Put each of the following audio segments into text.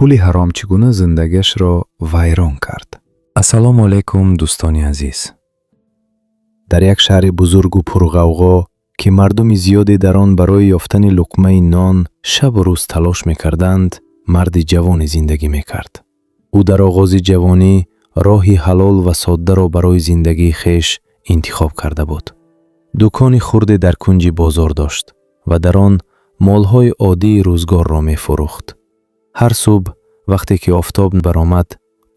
Пули ҳаром чӣ гуна зиндагиашро вайрон кард? Ассалому алайкум, дӯстони азиз. Дар як шаҳри бузургу пурғавғо, ки мардуми зиёде дар он барои ёфтани луқмаи нон шабу рӯз талош мекарданд, марди ҷавоне зиндагӣ мекард. Ӯ дар оғози ҷавонӣ роҳи ҳалол ва соддаро барои зиндагии хеш интихоб карда буд. Дукони хурде дар кунҷи бозор дошт ва дар он молҳои оддии рӯзгорро мефурӯхт. Ҳар субҳ, вақте ки офтоб баромад,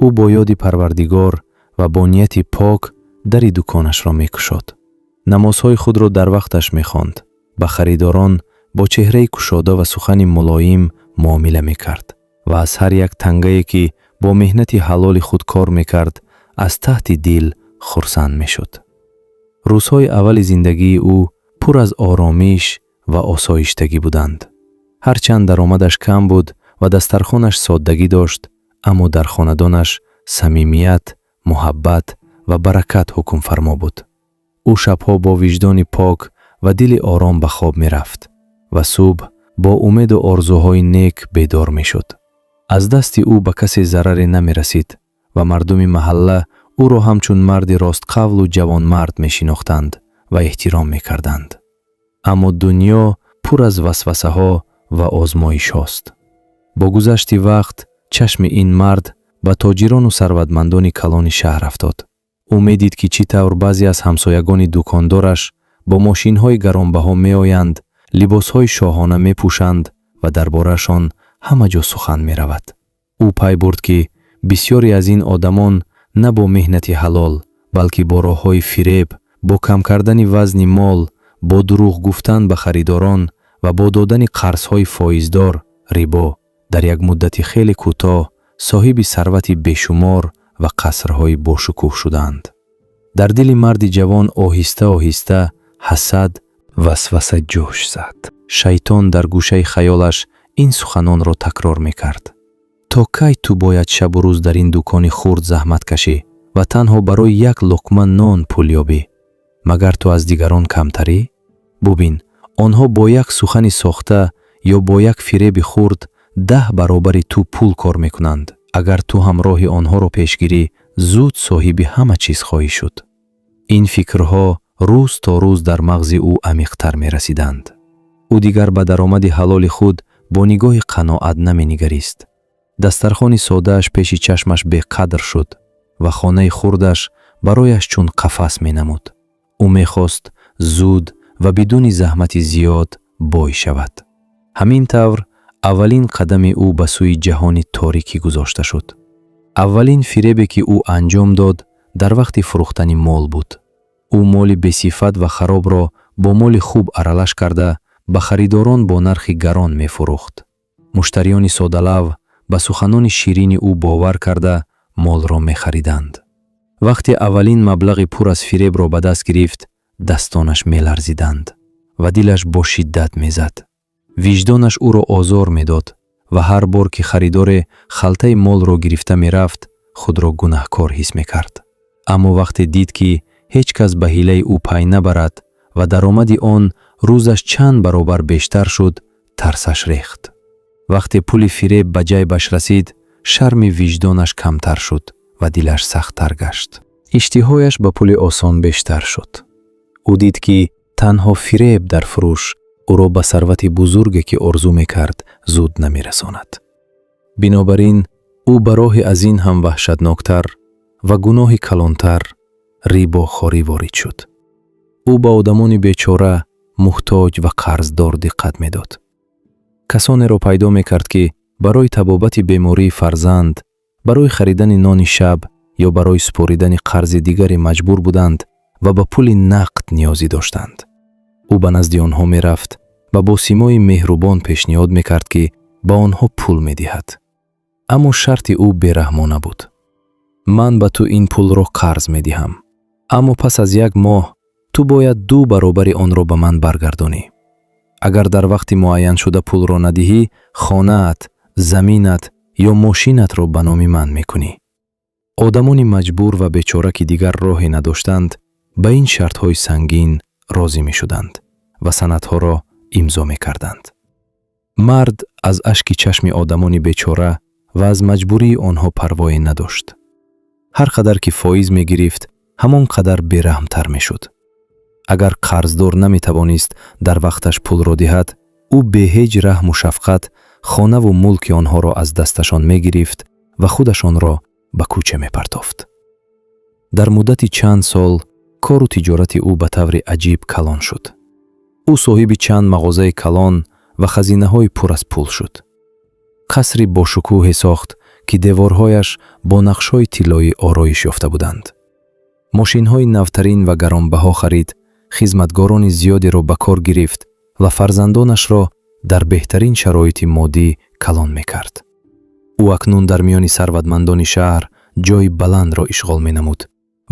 ӯ бо ёди Парвардигор ва бо нияти пок дари дуконашро мекушод. Намозҳои худро дар вақташ мехонд, ба харидорон бо чеҳраи кушода ва сухани мулоим муомила мекард ва аз ҳар як тангае, ки бо меҳнати ҳалоли худ кор мекард, аз таҳти дил хурсанд мешуд. Рӯзҳои аввали зиндагии ӯ пур аз оромиш ва осоиштагӣ буданд. Ҳарчанд даромадаш кам буд ва дастархонаш соддагӣ дошт, аммо дар хонадонаш самимият, муҳаббат ва баракат ҳукмфармо буд. Ӯ шабҳо бо виҷдони пок ва дили ором ба хоб мерафт ва субҳ бо умеду орзуҳои нек бедор мешуд. Аз дасти ӯ ба касе зараре намерасид ва мардуми маҳалла ӯро ҳамчун марди ростқавлу ҷавонмард мешинохтанд ва эҳтиром мекарданд. Аммо дунё пур аз васвасаҳо ва озмоишҳост. Бо гузашти вақт чашми ин мард ба тоҷирону сарватмандони калони шаҳр афтод. Ӯ медид, ки чӣ тавр баъзе аз ҳамсоягони дукондораш бо мошинҳои гаронбаҳо меоянд, либосҳои шоҳона мепӯшанд ва дар бораашон ҳама ҷо сухан меравад. Ӯ пай бурд, ки бисёре аз ин одамон на бо меҳнати ҳалол, балки бо роҳҳои фиреб, бо кам кардани вазни мол, бо дурӯғ гуфтан ба харидорон ва бо додани қарзҳои фоиздор, рибо, дар як муддати хеле кӯтоҳ соҳиби сарвати бешумор ва қасрҳои бошукӯҳ шуданд. Дар дили марди ҷавон оҳиста оҳиста ҳасад, васваса ҷӯш зад. Шайтон дар гӯшаи хаёлаш ин суханонро такрор мекард: «То кай ту бояд шабу рӯз дар ин дукони хурд заҳмат кашӣ ва танҳо барои як луқма нон пул ёбӣ? Магар ту аз дигарон камтарӣ? Бубин, онҳо бо як сухани сохта ё бо як фиреби хурд 10 баробари ту пул кор мекунанд. Агар ту ҳам роҳи онҳоро пеш гирӣ, зуд соҳиби ҳама чиз хоҳӣ шуд». Ин фикрҳо рӯз то рӯз дар мағзи ӯ амиқтар мерасиданд. Ӯ дигар ба даромади ҳалоли худ бо нигоҳи қаноат наменигарист. Дастархони содааш пеши чашмаш беқадр шуд ва хонаи хурдаш барояш чун қафас менамуд. Ӯ мехост зуд ва бидуни заҳмати зиёд бой шавад. Ҳамин тавр аввалин қадами ӯ ба сӯи ҷаҳони торикӣ гузошта шуд. Аввалин фиребе, ки ӯ анҷом дод, дар вақти фурӯхтани мол буд. Ӯ моли бесифат ва харобро бо моли хуб аралаш карда, ба харидорон бо нархи гарон мефурӯхт. Муштариёни содалавҳ ба суханони ширини ӯ бовар карда, молро мехариданд. Вақте аввалин маблағи пур аз фиребро ба даст гирифт, дастонаш меларзиданд ва дилаш бо шиддат мезад. Виҷдонаш ӯро озор медод ва ҳар бор ки харидоре халтаи молро гирифта мерафт, худро гунаҳкор ҳис мекард. Аммо вақте дид, ки ҳеҷ кас ба ҳилаи ӯ пай набарад ва даромади он рӯзаш чанд баробар бештар шуд, тарсаш рехт. Вақте пули фиреб ба ҷайбаш расид, шарми виҷдонаш камтар шуд ва дилаш сахттар гашт. Иштиҳояш ба пули осон бештар шуд. Ӯ дид, ки танҳо фиреб дар фурӯш ӯро ба сарвати бузурге, ки орзу мекард, зуд намерасонад. Бинобар ин ӯ ба роҳи аз ин ҳам ваҳшатноктар ва гуноҳи калонтар, рибохорӣ, ворид шуд. Ӯ ба одамони бечора, муҳтоҷ ва қарздор диққат медод. Касонеро пайдо мекард, ки барои табобати бемории фарзанд, барои харидани нони шаб ё барои супоридани қарзи дигаре маҷбур буданд ва ба пули нақд ниёзӣ доштанд. Ӯ ба назди онҳо мерафт ва бо симои меҳрубон пешниҳод мекард, ки ба онҳо пул медиҳад. Аммо шарти ӯ бераҳмона буд: «Ман ба ту ин пулро қарз медиҳам, аммо пас аз як моҳ ту бояд ду баробари онро ба ман баргардонӣ. Агар дар вақти муайяншуда пулро надиҳӣ, хонаат, заминат ё мошинатро ба номи ман мекунӣ». Одамони маҷбур ва бечора, ки дигар роҳе надоштанд, ба ин шартҳои сангин розӣ мешуданд ва санадҳоро имзо мекарданд. Мард аз ашки чашми одамони бечора Ва аз маҷбурии онҳо парвое надошт. Ҳар қадар ки фоиз мегирифт, ҳамон қадар бераҳмтар мешуд. Агар қарздор наметавонист дар вақташ пулро диҳад, ӯ бе ҳеҷ раҳму шафқат хонаву мулки онҳоро аз дасташон мегирифт ва худашонро ба кӯча мепартофт. Дар муддати чанд сол кору тиҷорати ӯ ба таври аҷиб калон шуд. Ӯ соҳиби чанд мағозаи калон ва хазинаҳои пур аз пул шуд. Қасри бошукӯҳе сохт, ки деворҳояш бо нақшҳои тиллоӣ ороиш ёфта буданд. Мошинҳои навтарин ва гаронбаҳо харид, хизматгорони зиёдеро ба кор гирифт ва фарзандонашро дар беҳтарин шароити моддӣ калон мекард. Ӯ акнун дар миёни сарватмандони шаҳр ҷойи баландро ишғол менамуд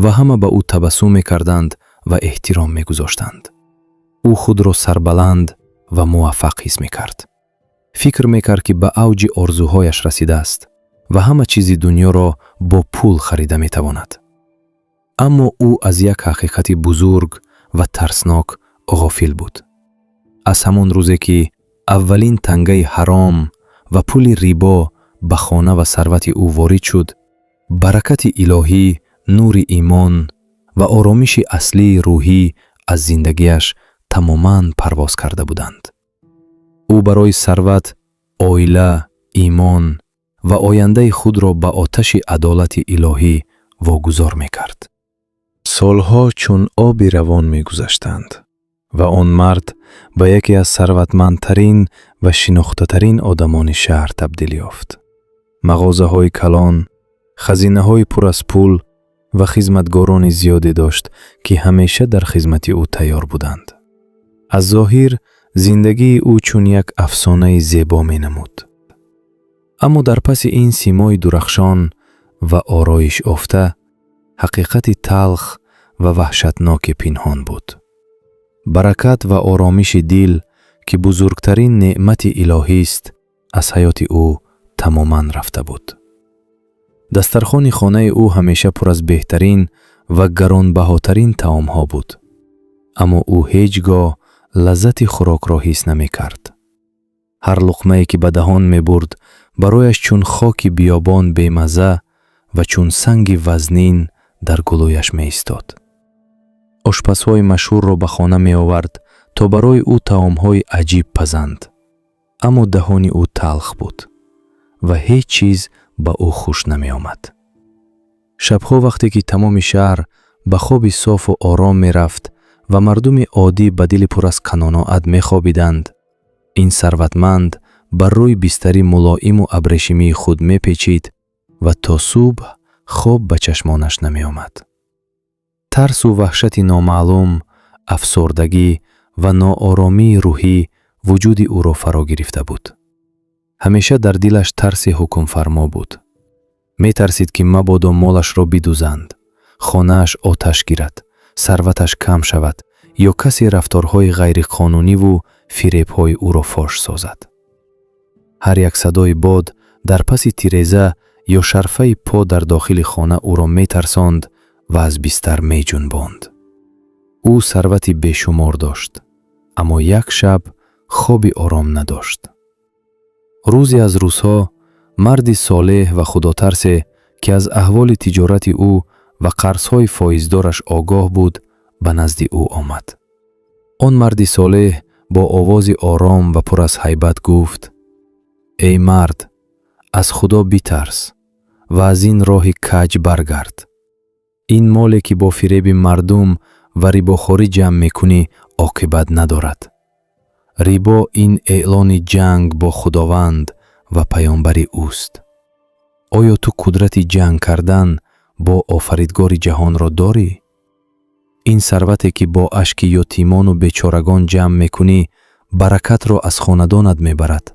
ва ҳама ба ӯ табассум мекарданд ва эҳтиром мегузоштанд. Ӯ худро сарбаланд ва муваффақ ҳис мекард. Фикр мекард, ки ба авҷи орзуҳояш расидааст ва ҳама чизи дунёро бо пул харида метавонад. Аммо ӯ аз як ҳақиқати бузург ва тарснок ғофил буд. Аз ҳамон рӯзе, ки аввалин тангаи ҳаром ва пули рибо ба хона ва сарвати ӯ ворид шуд, баракати илоҳӣ, нури имон ва оромиши аслии рӯҳӣ аз зиндагиаш тамоман парвоз карда буданд. Ӯ барои сарват оила, имон ва ояндаи худро ба оташи адолати илоҳӣ вогузор мекард. Солҳо чун оби равон мегузаштанд ва он мард ба яке аз сарватмандтарин ва шинохтатарин одамони шаҳр табдил ёфт. Мағозаҳои калон, хазинаҳои пур аз пул ва хизматгорони зиёде дошт, ки ҳамеша дар хизмати ӯ тайёр буданд. Аз зоҳир зиндагии ӯ чун як афсонаи зебо менамуд. Аммо дар паси ин симои дурахшон ва ороишёфта ҳақиқати талх ва ваҳшатноке пинҳон буд. Баракат ва оромиши дил, ки бузургтарин неъмати илоҳист, аз ҳаёти ӯ тамоман рафта буд. Дастархони хонаи ӯ ҳамеша пур аз беҳтарин ва гаронбаҳотарин таомҳо буд, аммо ӯ ҳеҷ гоҳ лаззати хӯрокро ҳис намекард. Ҳар луқмае, ки ба даҳон мебурд, барояш чун хоки биёбон бемазза ва чун санги вазнин дар гулӯяш меистод. Ошпазҳои машҳурро ба хона меовард, то барои ӯ таомҳои аҷиб пазанд, аммо даҳони ӯ талх буд ва ҳеҷ чиз ба ӯ хуш намеомад. Шабҳо, вақте ки тамоми шаҳр ба хоби софу ором мерафт ва мардуми оддӣ ба дили пур аз қаноат мехобиданд, ин сарватманд бар рӯи бистари мулоиму абрешимии худ мепечид ва то субҳ хоб ба чашмонаш намеомад. Тарсу ваҳшати номаълум, афсурдагӣ ва нооромии рӯҳӣ вуҷуди ӯро фаро гирифта буд. Ҳамеша дар дилаш тарси ҳукмфармо буд. Метарсид, ки мабодо молашро бидузанд, хонааш оташ гирад, сарваташ кам шавад ё касе рафторҳои ғайриқонуниву фиребҳои ӯро фош созад. Ҳар як садои бод дар паси тиреза ё шарфаи по дар дохили хона ӯро метарсонд ва аз бистар меҷунбонд. Ӯ сарвати бешумор дошт, аммо як шаб хоби ором надошт. Рӯзе аз рӯзҳо марди солеҳ ва худотарсе, ки аз аҳволи тиҷорати ӯ ва қарзҳои фоиздораш огоҳ буд, ба назди ӯ омад. Он марди солеҳ бо овози ором ва пур аз ҳайбат гуфт: «Эй мард, аз Худо битарс ва аз ин роҳи каҷ баргард. Ин моле, ки бо фиреби мардум ва рибохорӣ ҷамъ мекунӣ, оқибат надорад. Рибо ин эълони ҷанг бо Худованд ва паёмбари ӯст. Оё ту қудрати ҷанг кардан бо Офаридгори ҷаҳонро дорӣ? Ин сарвате, ки бо ашки ятимону бечорагон ҷамъ мекунӣ, баракатро аз хонадонат мебарад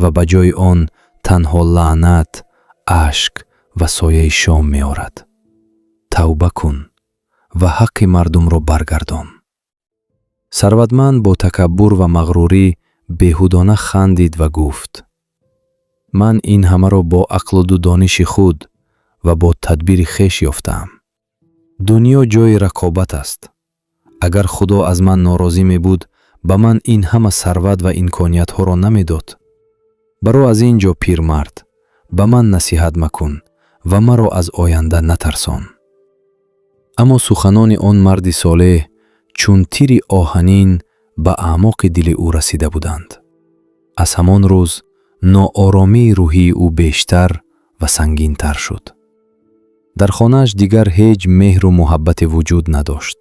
ва ба ҷои он танҳо лаънат, ашк ва сояи шом меорад. Тавба кун ва ҳаққи мардумро баргардон». Сарватманд бо такаббур ва мағрурӣ беҳудона хандид ва гуфт: «Ман ин ҳамаро бо ақлу дониши худ ва бо тадбири хеш ёфтаам. Дунё ҷои рақобат аст. Агар Худо аз ман норозӣ мебуд, ба ман ин ҳама сарват ва имкониятҳоро намедод. Баро аз ин ҷо, пирмард. Ба ман насиҳат макун ва маро аз оянда натарсон. Аммо суханони он марди солеҳ чун тири оҳанин ба аъмоқи дили ӯ расида буданд. Аз ҳамон рӯз нооромии рӯҳии ӯ бештар ва сангинтар шуд. Дар хонааш дигар ҳеҷ меҳру муҳаббате вуҷуд надошт.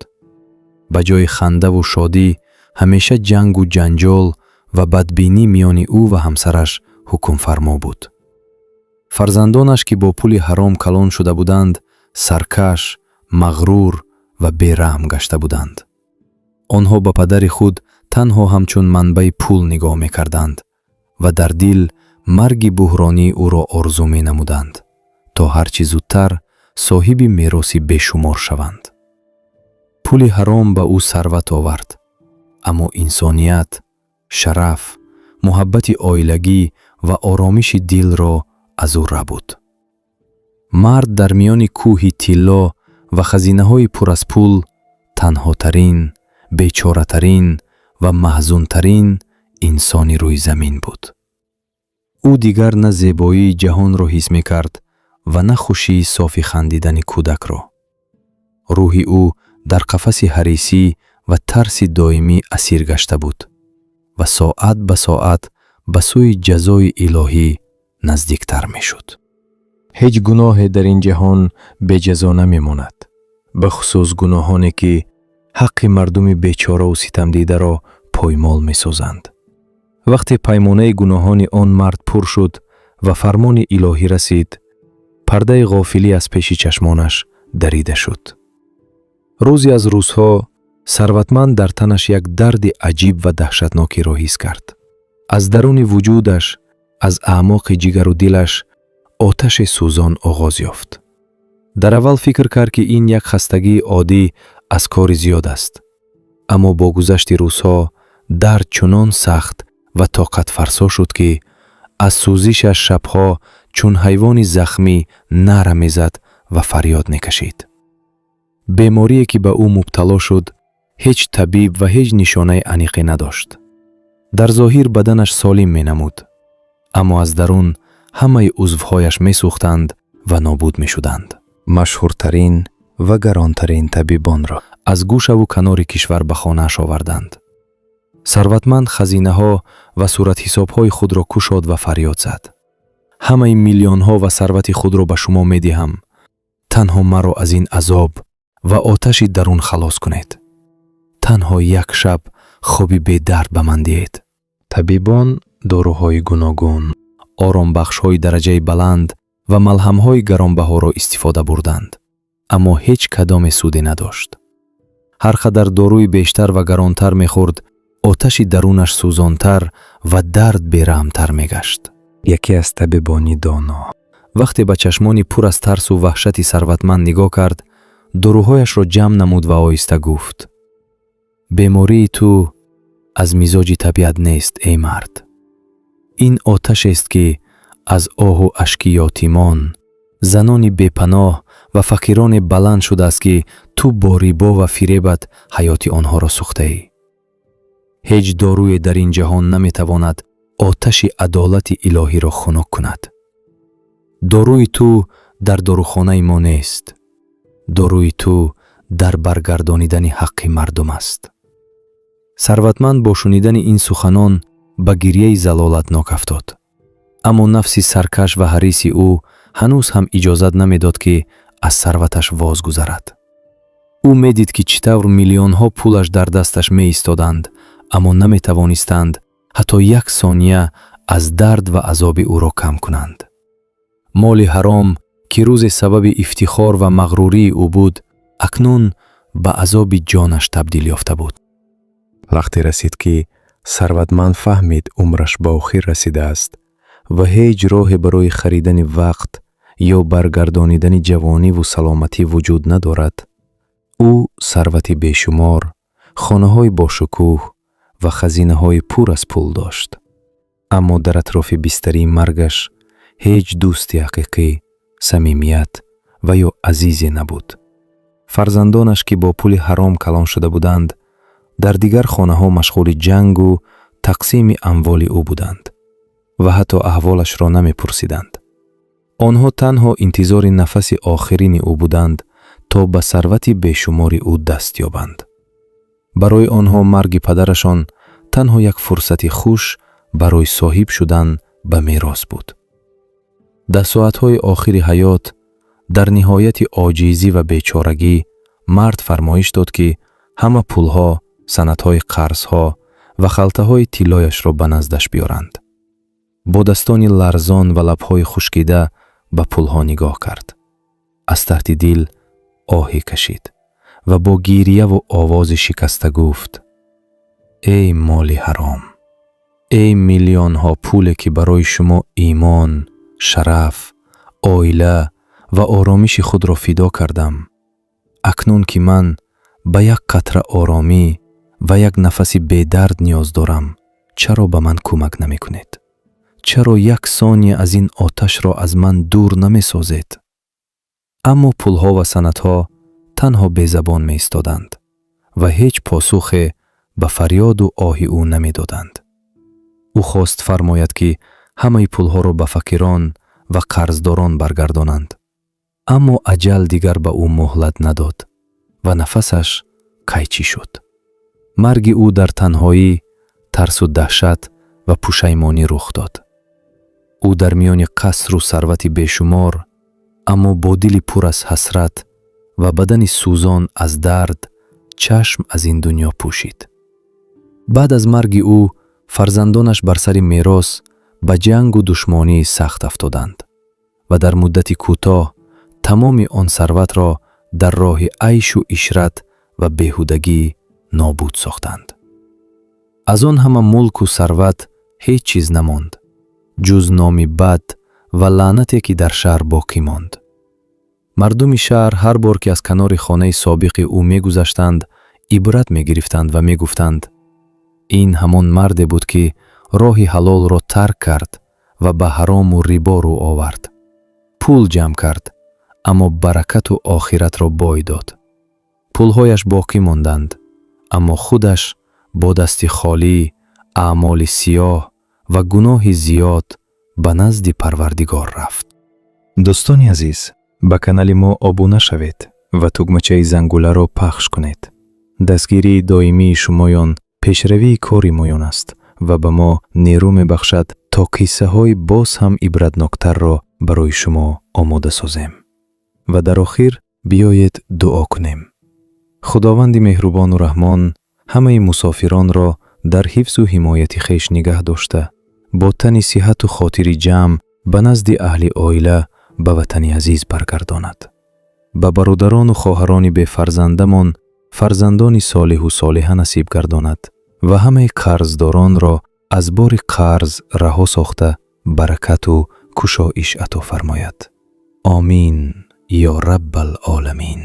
Ба ҷои хандаву шодӣ ҳамеша ҷангу ҷанҷол ва бадбинӣ миёни ӯ ва ҳамсараш ҳукмфармо буд. Фарзандонаш, ки бо пули ҳаром калон шуда буданд, саркаш, мағрур ва бераҳм гашта буданд. Онҳо ба падари худ танҳо ҳамчун манбаи пул нигоҳ мекарданд ва дар дил марги буҳронии ӯро орзу менамуданд, то ҳарчи зудтар соҳиби мероси бешумор шаванд. Пули ҳаром ба ӯ сарват овард, аммо инсоният, шараф, муҳаббати оилагӣ ва оромиши дилро аз ӯ рабуд. Мард дар миёни кӯҳи тилло ва хазинаҳои пур аз пул танҳотарин, бечоратарин ва маҳзунтарин инсони рӯи замин буд. Ӯ дигар на зебоии ҷаҳонро ҳис мекард ва на хушии софи хандидани кӯдакро. Рӯҳи ӯ дар қафаси ҳарисӣ ва тарси доимӣ асир гашта буд ва соат ба соат ба сӯи ҷазои илоҳӣ наздиктар мешуд. Ҳеҷ гуноҳе дар ин ҷаҳон беҷазо намемонад, бахусус гуноҳоне, ки ҳаққи мардуми бечораву ситамдидаро поймол месозанд. Вақте паймонаи гуноҳони он мард пур шуд ва фармони илоҳӣ расид, пардаи ғофилӣ аз пеши чашмонаш дарида шуд. Рӯзе аз рӯзҳо сарватманд дар танаш як дарди аҷиб ва даҳшатнокиро ҳис кард. Аз даруни вуҷудаш, аз аъмоқи ҷигару дилаш оташи сӯзон оғоз ёфт. Дар аввал фикр кард, ки ин як хастагии оддӣ аз кори зиёд аст, аммо бо гузашти рӯзҳо дард чунон сахт ва тоқатфарсо шуд, ки аз сӯзишаш шабҳо чун ҳайвони захмӣ нара мезад ва фарёд мекашид. Беморие, ки ба ӯ мубтало шуд, ҳеҷ табиб ва ҳеҷ нишонаи аниқе надошт. Дар зоҳир баданаш солим менамуд, аммо аз дарун ҳамаи узвҳояш месӯхтанд ва нобуд мешуданд. Машҳуртарин ва гаронтарин табибонро аз гӯшаву канори кишвар ба хонааш оварданд. Сарватманд хазинаҳо ва суратҳисобҳои худро кушод ва фарёд зад: «Ҳамаи миллионҳо ва сарвати худро ба шумо медиҳам, танҳо маро аз ин азоб ва оташи дарун халос кунед. Танҳо як шаб хоби бедард ба ман диҳед.» Табибон доруҳои гуногун, оромбахшҳои дараҷаи баланд ва малҳамҳои гаронбаҳоро истифода бурданд, аммо ҳеҷ кадоме суде надошт. Ҳар қадар доруи бештар ва гаронтар мехӯрд, оташи дарунаш сӯзонтар ва дард бераҳмтар мегашт. Яке аз табибони доно вақте ба чашмони пур аз тарсу ваҳшати сарватманд нигоҳ кард, доруҳояшро ҷамъ намуд ва оҳиста гуфт: «Бемории ту аз мизоҷи табиат нест, эй мард. Ин оташест, ки аз оҳу ашки ятимон, занони бепаноҳ ва фақироне баланд шудааст, ки ту бо рибо ва фиребат ҳаёти онҳоро сӯхтаӣ. Ҳеҷ доруе дар ин ҷаҳон наметавонад оташи адолати илоҳиро хунук кунад. Доруи ту дар дорухонаи мо нест. Доруи ту дар баргардонидани ҳаққи мардум аст.» Сарватманд бо шунидани ин суханон ба гирьяи залолатнок афтод, аммо нафси саркаш ва ҳариси ӯ ҳанӯз ҳам иҷозат намедод, ки аз сарваташ воз гузарад. Ӯ медид, ки чӣ тавр миллионҳо пулаш дар дасташ меистоданд, аммо наметавонистанд ҳатто як сония аз дард ва азоби ӯро кам кунанд. Моли ҳаром, ки рӯзе сабаби ифтихор ва мағрурии ӯ буд, акнун ба азоби ҷонаш табдил ёфта буд. Вақте расид, ки сарватманд фаҳмид, умраш ба охир расидааст ва ҳеҷ роҳе барои харидани вақт ё баргардонидани ҷавониву саломатӣ вуҷуд надорад, ӯ сарвати бешумор, хонаҳои бошукӯҳ ва хазинаҳои пур аз пул дошт, аммо дар атрофи бистарии маргаш ҳеҷ дӯсти ҳақиқӣ, самимият ва ё азизе набуд. Фарзандонаш, ки бо пули ҳаром калон шуда буданд, дар дигар хонаҳо машғули ҷангу тақсими амволи ӯ буданд ва ҳатто аҳволашро намепурсиданд. Онҳо танҳо интизори нафаси охирини ӯ буданд, то ба сарвати бешумори ӯ даст ёбанд. Барои онҳо марги падарашон танҳо як фурсати хуш барои соҳиб шудан ба мерос буд. Дар соатҳои охири ҳаёт, дар ниҳояти оҷизӣ ва бечорагӣ, мард фармоиш дод, ки ҳама пулҳо, санадҳои қарзҳо ва халтаҳои тиллояшро ба наздаш биёранд. Бо дастони ларзон ва лабҳои хушкида ба пулҳо нигоҳ кард, аз таҳти дил оҳе кашид ва бо гирьяву овози шикаста гуфт: «Эй моли ҳаром, эй миллионҳо пуле, ки барои шумо имон, шараф, оила ва оромиши худро фидо кардам, акнун ки ман ба як қатра оромӣ ва як нафаси бедард ниёз дорам, чаро ба ман кӯмак намекунед? Чаро як сония аз ин оташро аз ман дур намесозед?» Аммо пулҳо ва санадҳо танҳо безабон меистоданд ва ҳеҷ посухе ба фарёду оҳи ӯ намедоданд. Ӯ хост фармояд, ки ҳамаи пулҳоро ба фақирон ва қарздорон баргардонанд, аммо аҷал дигар ба ӯ муҳлат надод ва нафасаш қайчӣ шуд. Марги ӯ дар танҳоӣ, тарсу даҳшат ва пушаймонӣ рух дод. Ӯ дар миёни қасру сарвати бешумор, аммо бо дили пур аз ҳасрат ва бадани сӯзон аз дард, чашм аз ин дунё пӯшид. Баъд аз марги ӯ фарзандонаш бар сари мерос ба ҷангу душмонии сахт афтоданд ва дар муддати кӯтоҳ тамоми он сарватро дар роҳи айшу ишрат ва беҳудагӣ нобуд сохтанд. Аз он ҳама мулку сарват ҳеҷ чиз намонд, ҷуз номи бад ва лаънате, ки дар шаҳр боқӣ монд. Мардуми шаҳр ҳар бор, ки аз канори хонаи собиқи ӯ мегузаштанд, ибрат мегирифтанд ва мегуфтанд: «Ин ҳамон марде буд, ки роҳи ҳалолро тарк кард ва ба ҳарому рибо рӯ овард. Пул ҷамъ кард, аммо баракату охиратро бой дод. Пулҳояш боқӣ монданд, аммо худаш бо дасти холӣ, аъмоли сиёҳ ва гуноҳи зиёд ба назди Парвардигор рафт». Дӯстони азиз, ба канали мо обуна шавед ва тугмачаи зангуларо пахш кунед. Дастгирии доимии шумоён пешравии кори моён аст ва ба мо нерӯ мебахшад, то қиссаҳои боз ҳам ибратноктарро барои шумо омода созем. Ва дар охир биёед дуо кунем. Худованди меҳрубону раҳмон ҳамаи мусофиронро дар ҳифзу ҳимояти хеш нигаҳ дошта, бо тани сиҳату хотири ҷамъ ба назди аҳли оила, ба ватани азиз баргардонад. Ба бародарону хоҳарони бефарзандамон фарзандони солиҳу солиҳа насиб гардонад ва ҳамаи қарздоронро аз бори қарз раҳо сохта, баракату кушоиш ато фармояд. Омин ё Раббал оламин.